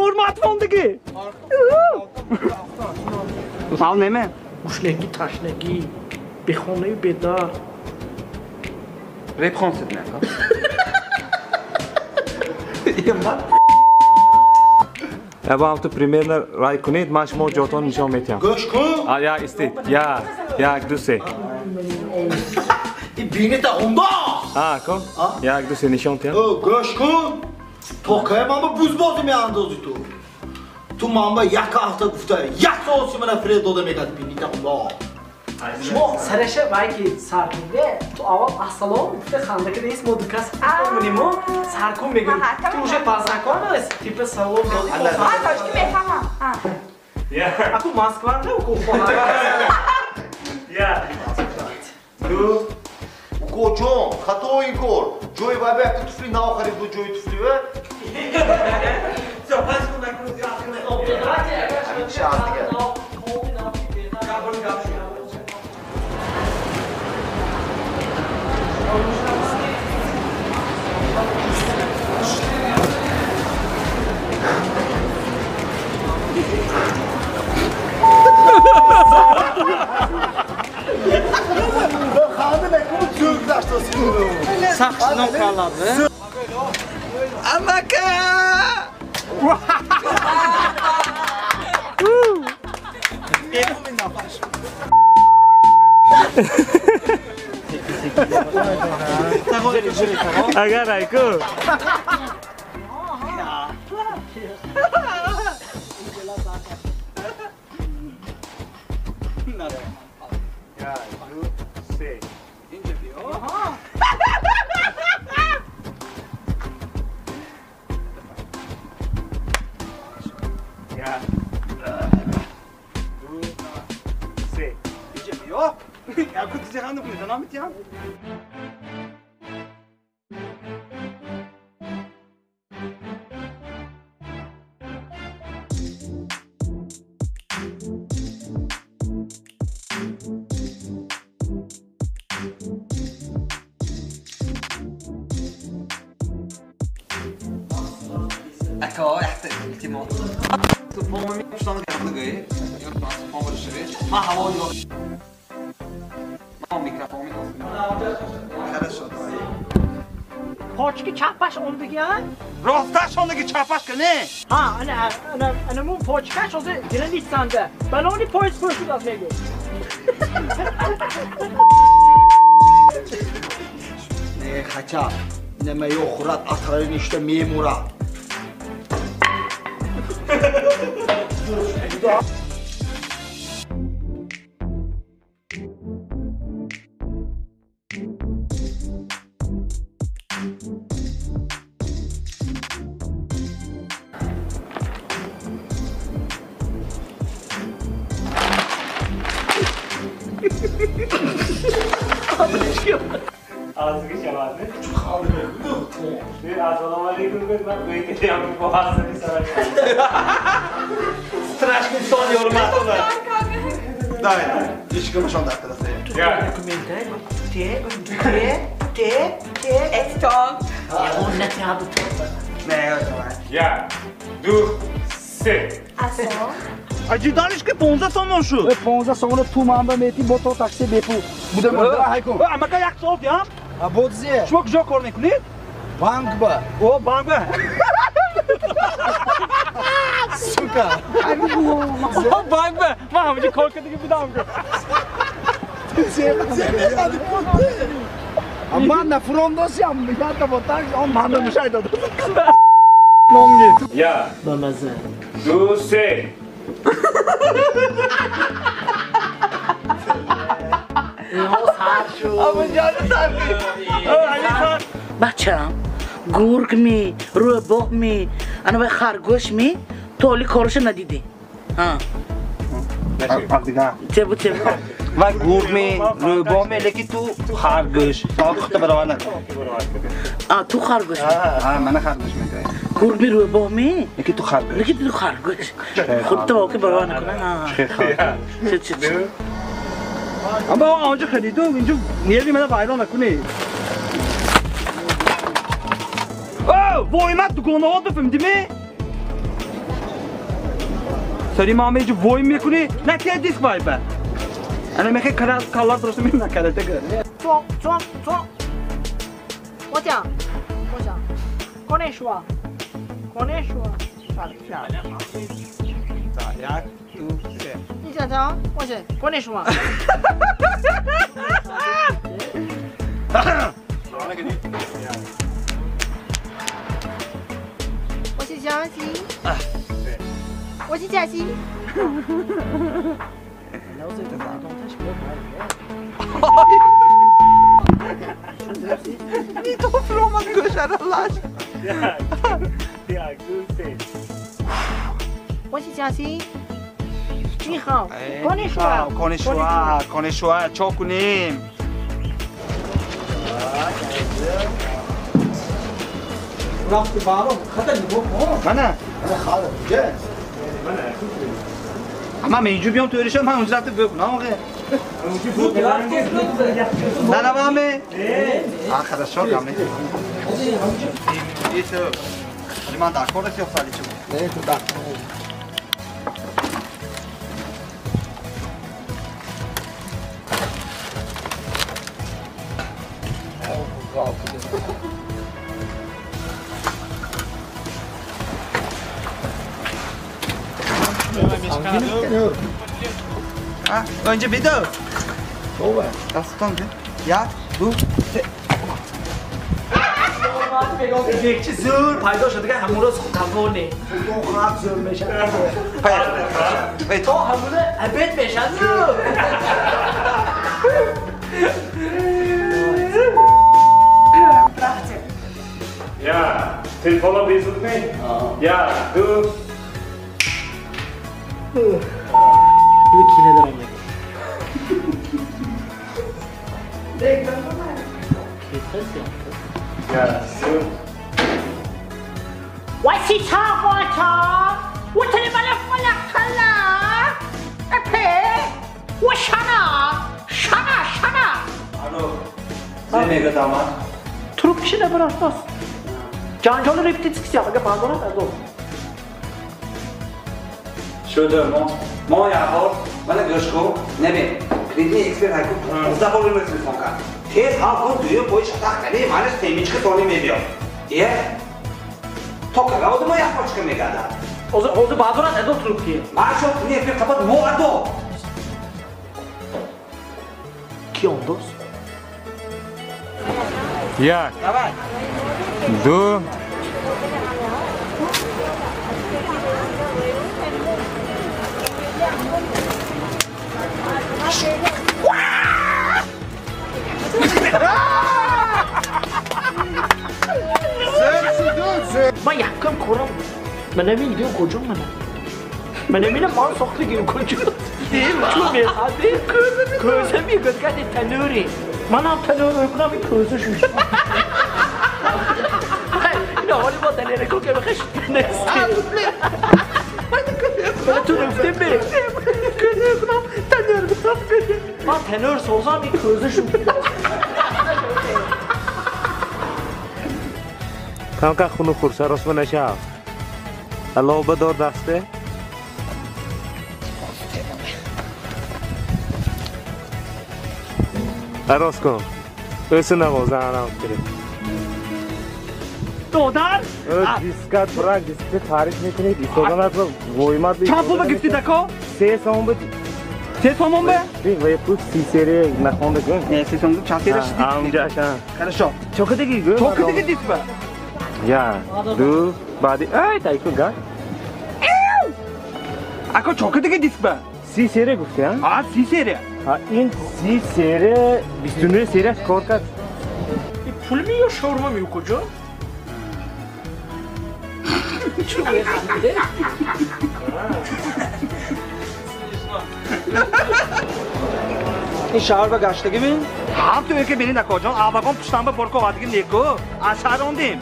Ёрмат фондиги. Сал неме? Гушнагӣ, ташнагӣ, бехонаю бедар. Реп хонсед не? Я вам тут примерно рай кунед, ман шумо ҷотон нишон метиҳам. Гӯш кун. А я истед. Я, як, ду, се. И бинита хунда. А, кун? Як, ду, се нишон тиҳам. Гӯш кун. То кай ман ба бузбозӣ меандозӣ ту? Ту ман ба як ҳафта гуфта, як сол си мана фиреб дода мекард бинита хунда. Шумо сараша вай ки сар кунде, ту аввал ассалом гуфта ханда кида ис мо ду кас монимо саркун мегӯем. Ту уже познакомилась, типа салом додӣ. А, тоҷики мефаҳмам. Аку Москванда уку хона. Я. Ду. Укоҷон, хато ин кор. Ҷои вай ба якта туфли нав харид буд, ҷои туфли ва. Всё, пас кун накун. Шаҳр дигар. Сахшином калады. Амака! Агар айку. Почки чапаш ондиги, а? Росташ ондиги чапаш кане? Ҳа, ана, ана, ана мун почкаш ҳозир границанда. Балони поезд пӯшид аз мегӯ. Не, хача, нема ё хӯрад атраи ништа мемурад. Ağzı şamanlı. Assalomu alaykum ben qo'yib bu hassani Страшный сон yormatdi. Давай, eshikni shonda qilasan. T, T, T, T. Eston. Я, ду, се. Ассалом. Аҷи ки 15 сомон шуд. 15 сомон ту ман ба мети бо то такси бепул. Буда ман ҳайкум. Амака як сол диҳам. А бодзе. Шумо куҷо кор мекунед? Банк ба. О, банк ба. Сука. О, банк ба. Ман ҳамаҷо кор кардаги будам. Ман на фуромдосиам, ята бо такс, он манда мушай дод. Я. Ба маза. Ду, се. Бачам, гург ми, рӯбоҳ ми, ана вай харгӯш ми, ту оли короша надидӣ. Тебу тебу. Вай гург ми, рӯбоҳ ми, лекин ту харгӯш. Худта баровар накун. А, ту харгӯш. А, мана харгӯш мегӯям. Гург ми, рӯбоҳ ми, лекин ту харгӯш. Лекин ту харгӯш. Худта воқеъ баровар накун. Чӣ? Аммо онҷо хариду, инҷо нерви мана вайрон накунӣ. О, вой ман дугонаҳо бифаҳмидӣ? Сари ма меҷу вой мекунӣ, на ки диск вайба. Ана мехе калла просто мекунад тега. 装装装！我讲，我讲，国内说，国内说， як, ду, се. 你讲讲，我讲国内说。我是江西，我是江西。 Ni то фромад гӯшаралаш. Як, ду, се. 我是江西。你好，国内说。 Конешуа, конешуа, чо кунем? Рафти баром, хата нигоҳ кун. Мана. Ана хада, куҷа? Ама мен инҷо биём тӯри шам, ман унҷо рафта бӯ кунам оғе. Нанаваме? А, хорошо, гаме. Ман дар кор расиёф сали чӣ буд? Не, ту дар Önce bir de. Дастон як, ду, се. Якчи зӯр пайдо шуд, дигар ҳамун рӯз хутавоне. Хат зӯр мешавад. То ҳамуна обед мешавад зӯр. Я, телефонро безуд ме? Як, ду. Ду кине даром мекунад. 我是超火车，我这里把那火了看了，哎呸！我啥呢？啥呢？啥呢？ Алло, зе мегӯ дама? Трубкиши набароштос. Ҷанҷоли репетитсия ага бандорад адо. Шуда мо як бор мана гӯш кун, набин. Кредитни эксперт ҳайку 15 бор мемир телефон кард. Тез ҳал кун, дуюм бои шатақ кани, манаш семичка сони мебиёд. Е? То кага одама як бор чика мегардад? Ҳозир ҳозир баъдорад адо трубки. Ман шо кредитни эксперт қабат мо адо. Ки ондоз? Як, Давай. ду. Ман якум корам. Ман намедонам куҷо мана. Ман намедонам ман сохтагим куҷо. Чу мехади? Кӯза мегӯяд гади танӯри. Манам танӯр мекунам ин кӯза шуш. Ина ҳоли мо далерако ки мехаш нестем. Ман ту гуфтем бе. Кӯза мекунам танӯр мекунам. Ман танӯр созам ин кӯза шуш. Камка хуну хӯр, саросма нашав. Алло бадор дасте. Арос кун. Өсу навоза анам киред. Додар? Дискат брак, диска тариф мекунед. Исоданат воймат. Чанд пул ба гирифти дако? Се сомон ба. Се сомон ба? Вай пул си серия нахонда кун. Не, се сомон чанд серия шуд? Амҷаша. Хорошо. Чокадаги гӯ? Чокадаги диск ба? Я, ду, баъди ай тайку га. Ако чокадаги диск ба? Си серия гуфти, а? А, си серия. А ин си серия, 29 серия кор кард. Пул ми ё шаурма ми куҷо? Чу механде? Ин шаҳр ба гаштагӣ ми? Ҳам ту ки бинед акоҷон, аввагон пуштан ба борко овардагим неку, аз шаҳр ондем.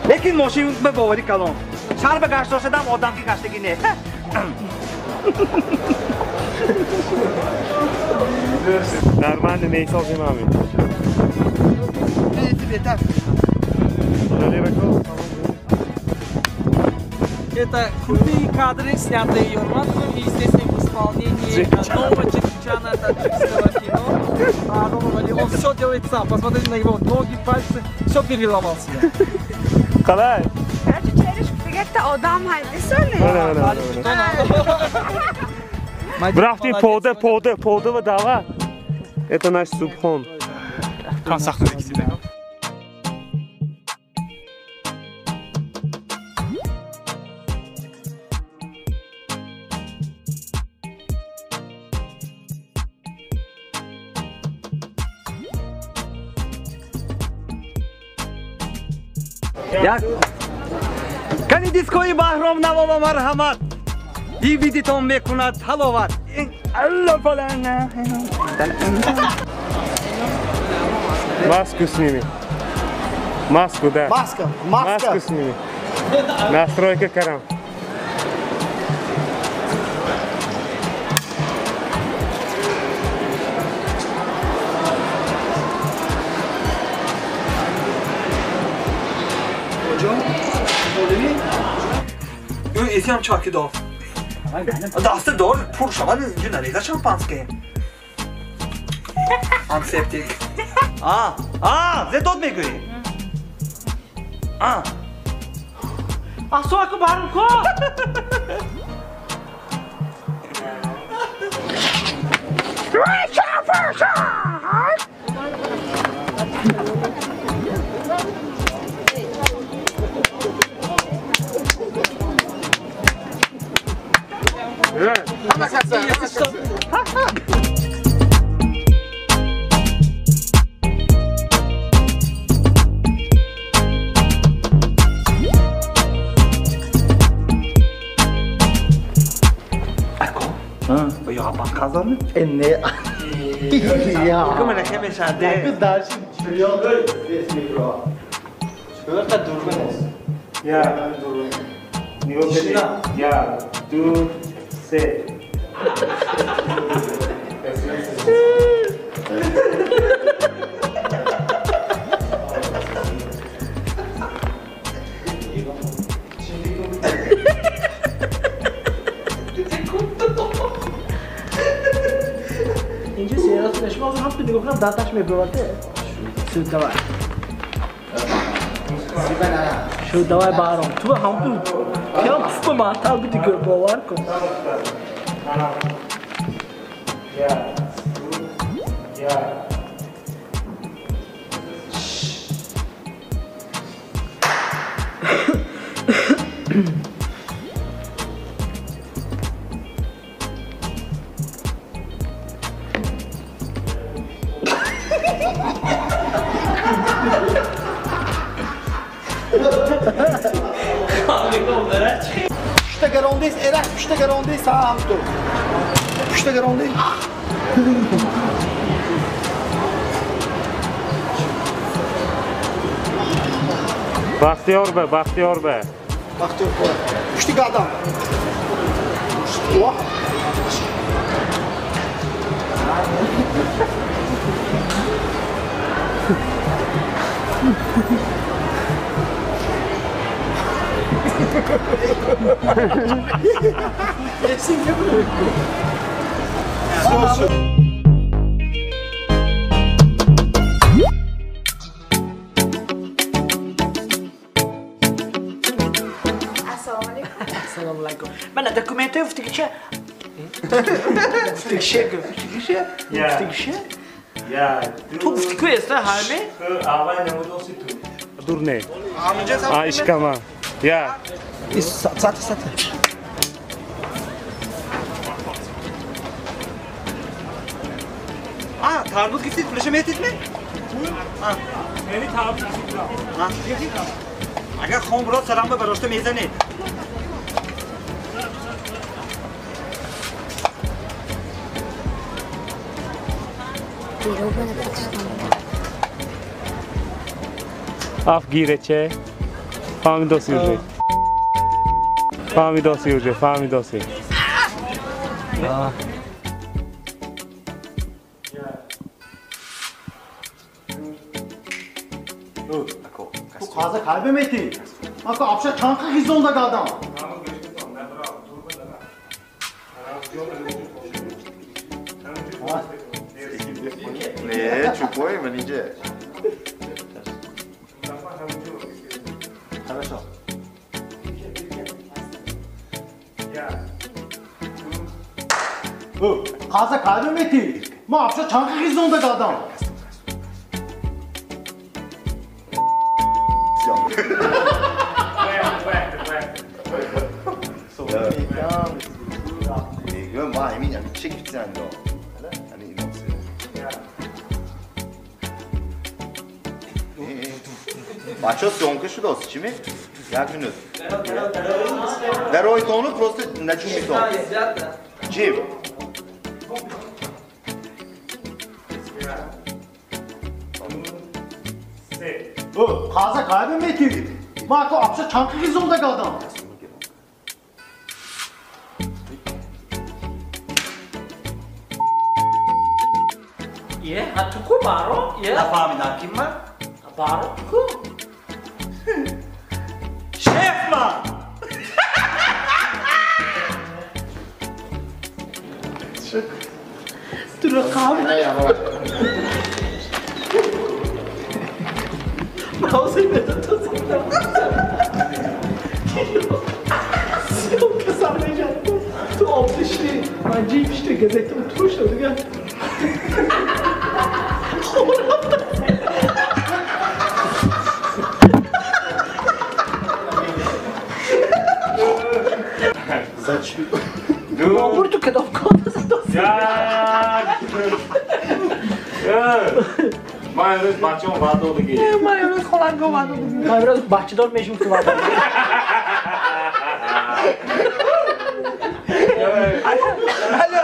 Лекин мошин ба боварӣ калон. Шаҳр ба гашт дошадам одам ки гаштагӣ не. Дар ман меҳсозим ҳамин. Бетар. Далерако. Это крутые кадры, снятые Йорматовым и, естественно, в исполнении нового Джеки Чана таджикского кино. Он все делает сам. Посмотрите на его ноги, пальцы. Все переломал себе. Қалай? Короче, через фигетта одам хайдисони. Брафти пода, пода, пода ва дава. Это наш субхон. Кан сахна диксида. Як кани дискои Баҳром навова марҳамат. Дивидитон мекунад ҳаловат. Маску сними. Маску, да. Маска, маска. Маску сними. Настройка карам. Эсиам чаки дор. Даста дор пур шавад инҷо нареза шампанское. Антисептик. А, а, зе дод мегӯӣ? А. Асоку барм ко. Не. Come la chiami Дальше. Я. Я. Ду. Се. Инҷо сериал нешма ҳам ту нигоҳ кунам даташ мебровате. Шуд давай. Шуд давай Баҳром. Ту ҳам ту кам пуф маҳтал биди гӯ бовар кун. Я. Пушта гарондис, эрах пушта гарондис, ҳам ту. Пушта гарондис. Бахтиёр бе, Бахтиёр бе. Бахтиёр бе. Пушти гадам. О. Assalomu alaykum. Assalomu alaykum. Mana dokumentda uftigicha. Uftigicha, uftigicha. Uftigicha. Я. Ту уфтику эста ҳами? Авай намудоси ту. Дурне. А ишкама. Я. Сати, сати. А, тарбуз гифтид, пулаша метидми? А. Мени тарбуз гифтид. А, гифтид? Агар хом бурод салам ба барошта мезанед. Аф гирече. Фаҳмидоси уже. Фаҳмидоси уже, фаҳмидоси. Ту қаза қалби мети. Мако апша чанқа хизонда гадам. Қаза кайда мети? Ма апша чанқи ғизонда гадам. мегӯям ма ҳамин ҳамин чӣ гуфтанд бачаҳо съёмка шудааст чӣ ме? Як минут. Дароитону просто наҷумитон. Чӣ? Қаза кайда мети? Ма ако апша чанқи ғизонда гадам. Е, а ту ку баро? Е? Нафаҳмидам ким ман? Баро ту ку? Шеф ман! Туро қабл. Мавзи медод то зинда. Съёмка сар мешад. Ту об дишти, ман ҷиб шти, газета туш дига. Бобур ту кадом кода задоси? Ман имрӯз бачаам ваъда додагӣ. Ман имрӯз холанго ваъда додагӣ. Ман имрӯз бачадор мешум ки ваъда. Алло,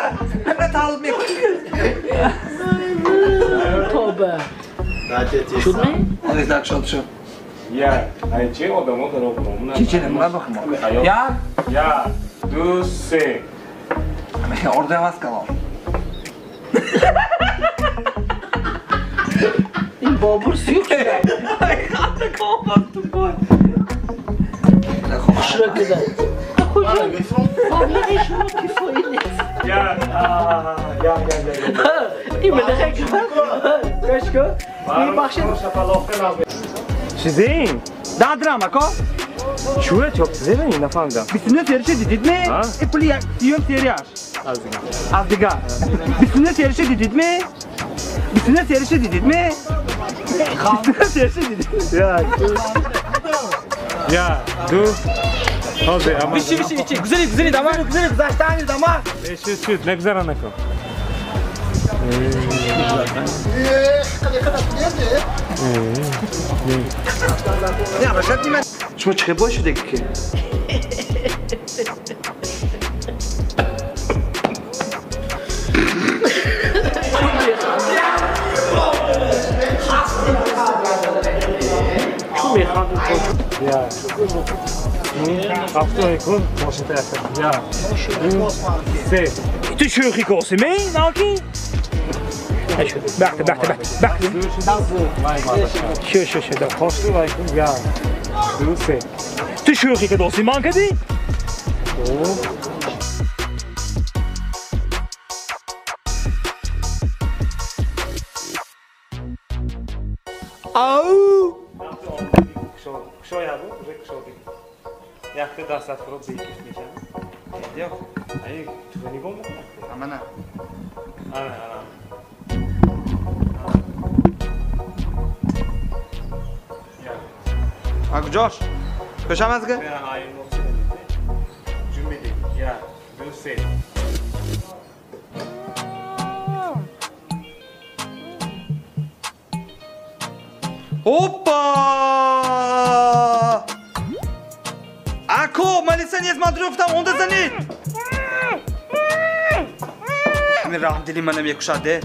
ҳамра тааллуқ мекунӣ. Тоба. Шуд ме? Так шуд, шуд. Я, ай че одамо даро бромна? Чи че нема бахмо? Я? Я, ду, се. Орда вас калон. Ин Бобур сюк шуд. Хушро кида. Куҷо? Маблағи шумо кифоӣ нест. Я, я, я, я. Ин мадаха гӯш кун. Мебахшед. Чизин? Дадрам, ако? Чуе чоп чизин? Нафаҳмидам. 29 сериша дидид ме? И пули сиюм серияш. Аз дигар. 29 сериша дидид ме? 29 сериша дидид ме? 29 сериша дидид. Я. Я, ду. Ҳозир, ама. Биши, биши, биши. Гузари, гузари, дама. Гузари, гузаштани дама. Шуд, шуд, нагузара накун. Шумо чӣ бой шудеги ки? Чун механдем? Я. Ҳафтои кун мошинта якта. Я. Ду, се. Ту шӯхӣ коси ме, наки? Бахте, бахте, бахте, бахте. Шу, шу, шу. Хошту вай кун. Я. Ду, се. Ту шӯхӣ кадоси ман кадӣ? Ау! Кушоябу, уже кушодик. Якта дастатро бекиф мешавад. Ёк. Ай, ту нигоҳ мекунӣ? Амана. Ана, ана. А куҷош? Кӯшам аз га? Ҷумбиди. Я, ду, се. Опа! Ако, малиса не смотрю, там он да занит. Ами раҳмдили мана мекушад, де?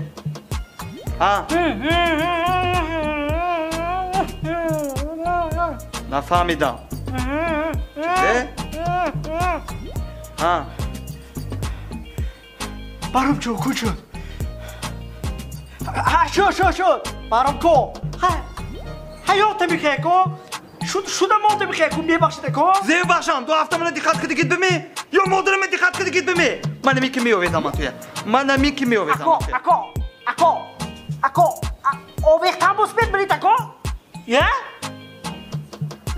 А? Нафаҳмидам. Чизе? А? Баром чо, куҷо? Ҳа, шо, шо, шо. Баром ко. Ҳа. Ҳаёта мехоҳе ко? Шуда мода мехоҳе ко, мебахшиде ко? Зебахшам, ду ҳафта мана диққат кардагит бими? Ё модарама диққат кардагит бими? Мана ми ки меовезам ман туя. Мана ми ки меовезам ман туя. Ако, ако, ако, овехтан боспед бирит ако? Е?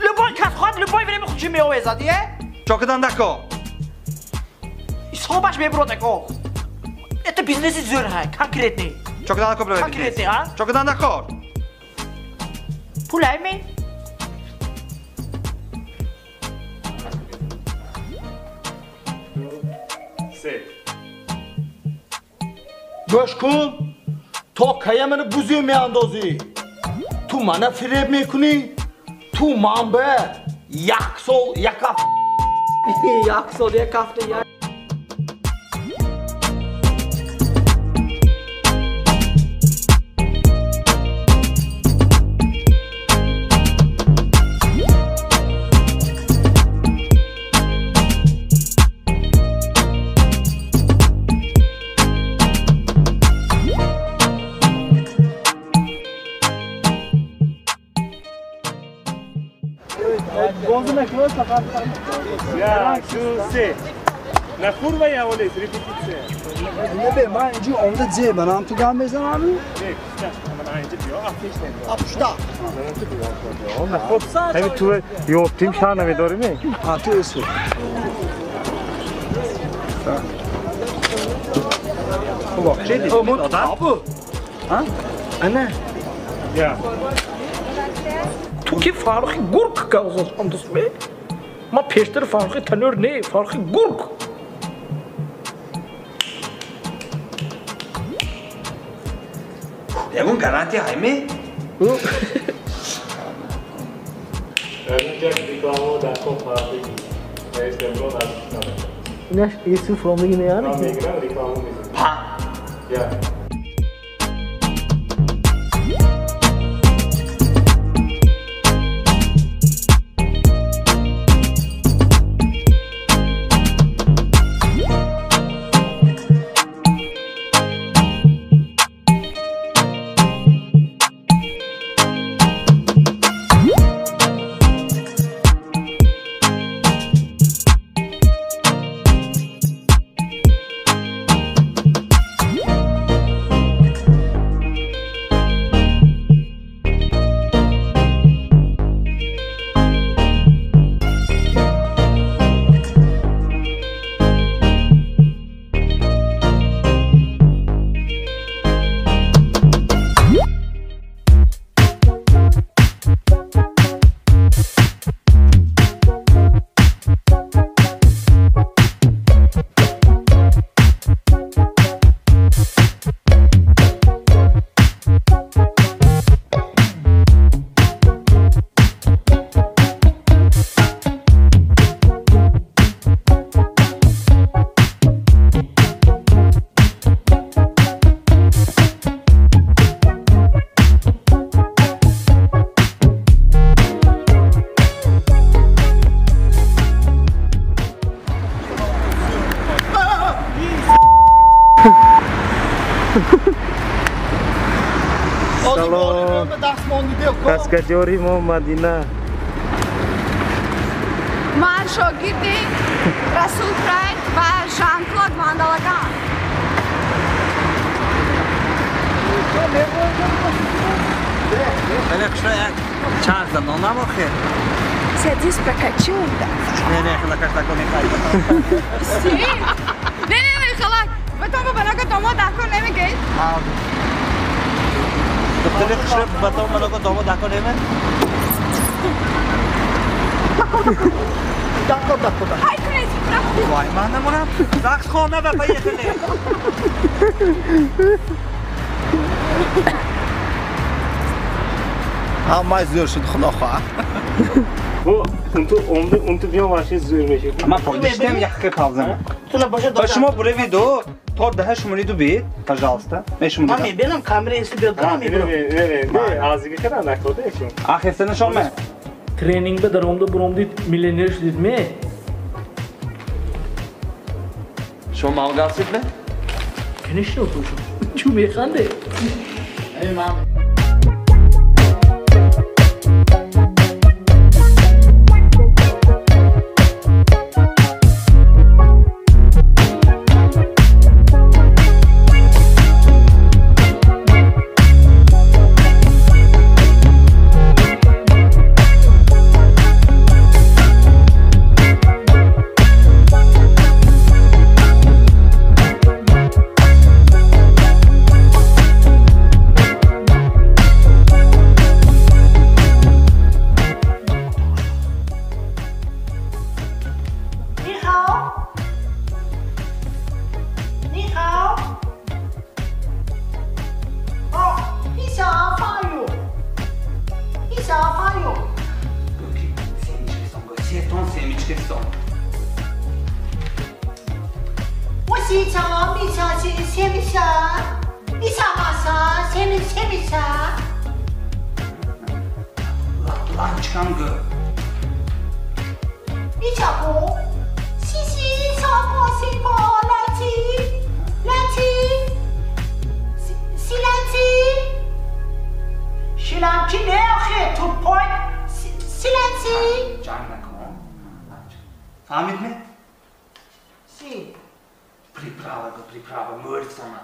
Любой кас хоҳад, любой время худши меовезад, е? Чо кадан дако? Собаш мебурод ако. Это бизнеси зӯр ҳай, конкретный. Чокадан накор бировай. Конкретный, а? Чокадан накор. Пул ҳайми? Се. Гӯш кун, то кая мана бузиё меандозӣ? Ту мана фиреб мекунӣ? Ту ман ба як сол як ҳафта. Як сол як ҳафта як. Як, ду, се. Нахур ва я олес, репетиция. Не бе, ман инҷо омада зе, манам ту гам мезанам? Не, ман инҷо биё, афтиш не. Апушта. Манам ту биё, биё. Нахур. Ҳами ту ёфтим шаҳр намедорим? А, ту эсу. Ана. Я. Ту ки Фаррухи гург гавзондусме? Ма пештар Фаррухи танур не, Фаррухи гург. Ягон гарантия ҳайме? Инаш эсу фромдиги не яъне? Па. Я. Салом. Каскадёри мо Мадина. Ман шогирди Расул Прайд ва Жан-Клод Ван Далаган. Чанд занон намохе? Садись, прокачу. Не, не, халакаш тако мехай. Си? Не, не, не, халак. Потом бабанако домо дако немегей. Доктори хушреб батом манако домо дако неме? Дако, дако, дако. Хай кунед, рафти. Вай, ман намонам. Закс хона ва поехали. Ҳамаи зӯр шуд, худо хоҳад. Унту биён ваше зӯр мешавад. Ман подиштем яхе павзам. Ба шумо буреви ду, то даҳа шумориду бид, пожалуйста. Ман мебинам, камера эси биёд, ман мебинам. Не, не, не, азиги кара накода эшум. Ах, эсе нишон ме. Тренинг ба даромда буромдид, миллионер шудид ме? Шумо малгасид ме? Конечно, слушай. Чу механде? Эй, мам. 西茶米茶西西米茶，米茶马茶西米西米茶。 Лампочкам гӯ. 米茶不，西西茶不西不来吃，来吃，西西来吃，西来吃呢？嘿，土婆，西西来吃。 Ҷанг накун. Фаҳмид ме? 是。 Приправа гӯ, приправа, мӯрсона.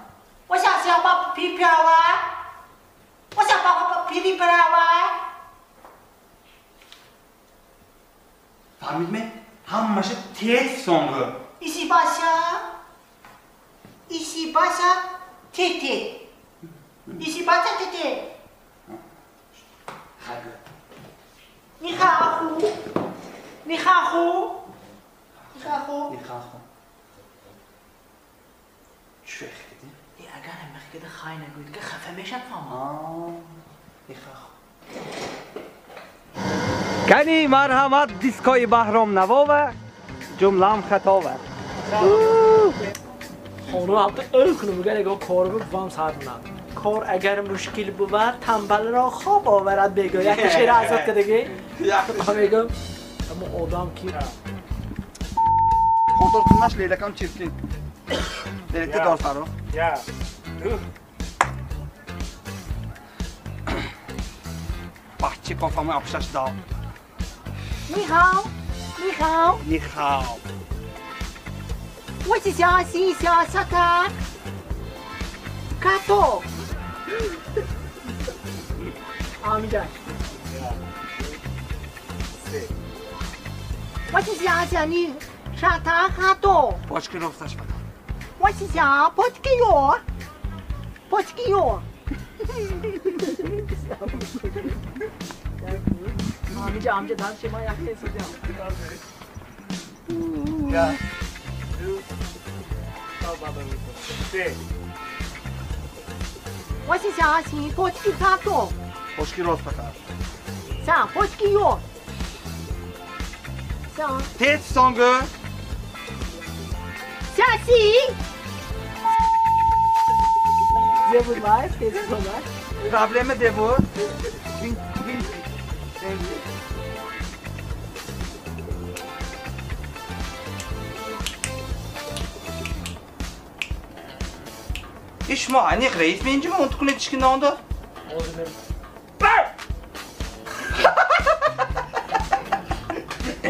我想想把皮票啊，我想把皮皮票啊。 Фаҳмид ме? Ҳамаша тез фисон гӯ. 一八下，一八下，贴贴，一八下贴贴。 Хай гӯ. 你好虎，你好虎，你好虎。 你好虎. Чӣ хедӣ? Агар мехкида хай нагӯед, ки хафа мешад фаҳма. Ни хаху. Кани марҳамат дискои Баҳром Навова, ҷумлам хатова. Хонум албатта ӯ кунум, мегӯяд ягон кор бувам сар над. Кор агар мушкил бувад, танбалро хоб оварад бегӯ. Якта шеър азод кардагӣ. Мегӯям, аммо одам ки Хонтортунаш лейлакам чиркин. Лейлакта дор Фаррух. Я. Ду. Бачи кофамои обшаш дод. 你好，你好， 你好。 我是小西小小卡，卡托。 Амиҷа. Се. 我是想想你沙塔哈多， Почки росташ фақат. 我是想波奇哟，波奇哟。 Амиҷа, амиҷа, дан шема якта истодиам. Я. Ду. Се. 我是想西波奇卡多， Почки рост фақат. 想波奇哟，想 Тез фисон гӯ. 下西。 Зе буд вай, тез фисон вай. Проблема де буд? И шумо аниқ раис менҷима он тукунед чишки нонда?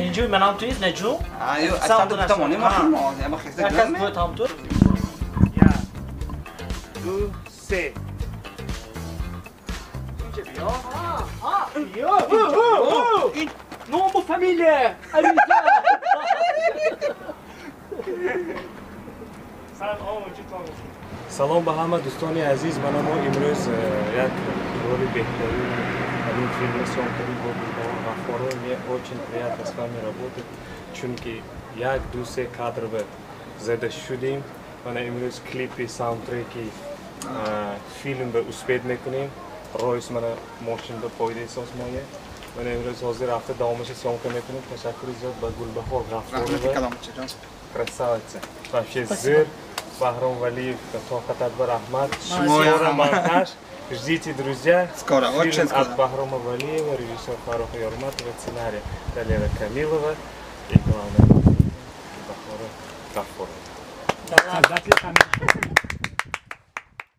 Инҷо манам туист наҷу? Аю, асам тутамонем мо, ама хеса Як кас буд ҳам ту. Я. Ду, се. Инҷа биё. Биё. Ному фамилия. Алиса. Салом ба ҳама дӯстони азиз. Мана мо имрӯз як роли беҳтарин ин филми съём кардем бо Гулбаҳор Ғаффорова. Мне очень приятно с вами работать, чунки як, ду, се кадр ба зада шудем. Мана имрӯз клипи саундтреки филм ба успеть мекунем. Ройс мана мошин ба пойда эҳсос моя. Мана имрӯз ҳозир рафта давомаша съёмка мекунем. Ташаккури зиёд ба Гулбаҳор Ғаффорова. Красавица. Вообще зир. Баҳром Валиев, тоқатат ба раҳмат. Скоро монтаж. Ждите, друзья. Скоро, Фильм очень скоро. От Бахрома Валиева, режиссер Фарруха Юрматова, сценарий Далера Камилова и главное Бахром Гафуров. Создатель.